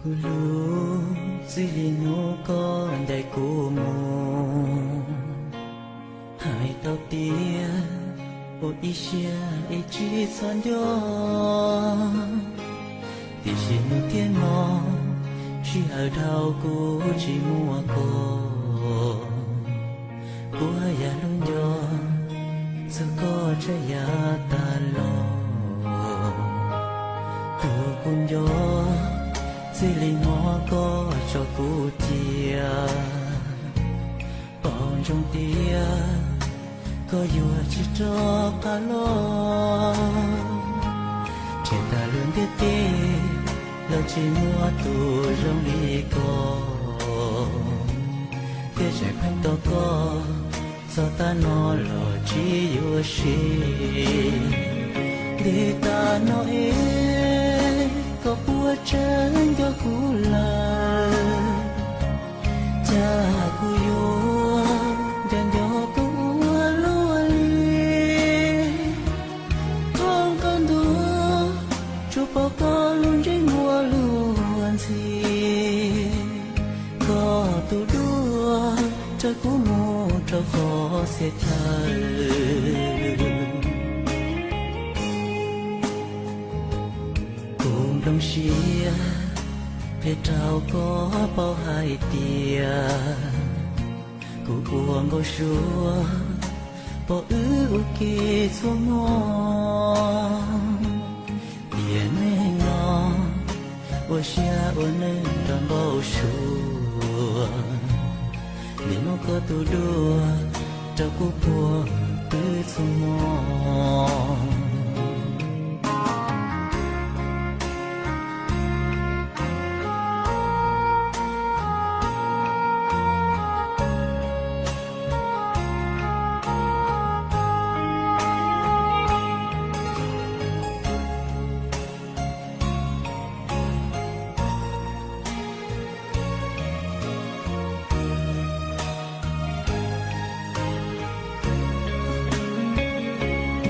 Kuv hlub, txij li hnub koj ncaim kuv mus, hais tau tias ua ib siab es tsis txhob nco. Tiam sis hnub thiab hmo, sij hawm dhau kuv tsis muaj koj, kuv haj yam hlub nco txog koj tsav yav tas los. Tus kuv nco, txij li hnub koj tso kuv cia, paub ntsoov tias koj yuav tsis rov qab los. Nrhiav tag lub ntiaj teb los tsis muaj tus zoo li koj, thiab tseem pheej tos koj, txog tag no los tsis yuav siv. Nti tas no es koj puas tseem nco kuv lawm? Cas kuv yuav nco nco koj ua luaj li. Thoob qab ntuj, tsuas pom koj lub ntsej muag luag ntxhi. Koj tus duab raws kuv mus rau qhov txhia chaw. Kuv nplooj siab qhia rau koj paub hais tias kuv ua npau suav pom wb ua ke txhua hmo. Tiam neeg no ua siab ua neeg rau npau suav, vim muaj koj tus duab rau kuv puag pw txhua hmo.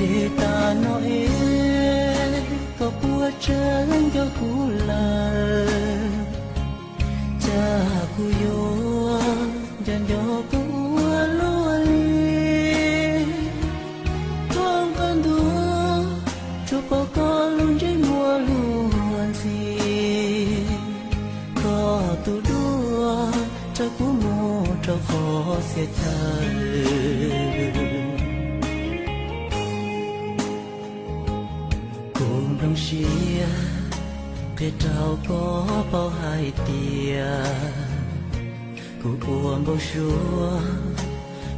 Nti tas no es koj puas tseem nco kuv lawm? Cas kuv yuav nco nco koj ua luaj li. Thoob qab ntuj, tsuas pom koj lub ntsej muag luag ntxhi. Koj tus duab raws kuv mus rau qhov txhia chaw. Kuv nplooj siab qhia rau koj paub hais tias kuv ua npau suav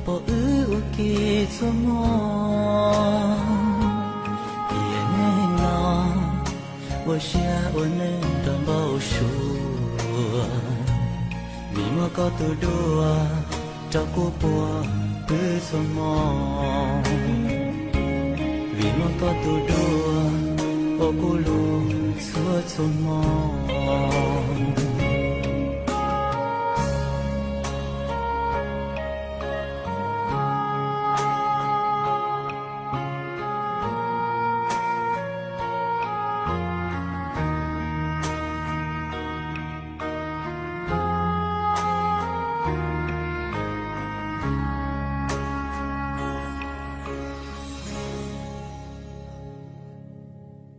pom wb ua ke txhua hmo. Tiam neeg no ua siab ua neeg rau npau suav, vim muaj koj tus duab rau kuv puag pw txhua hmo. Vim muaj koj tus duab ua kuv luag txhua txhua hmo.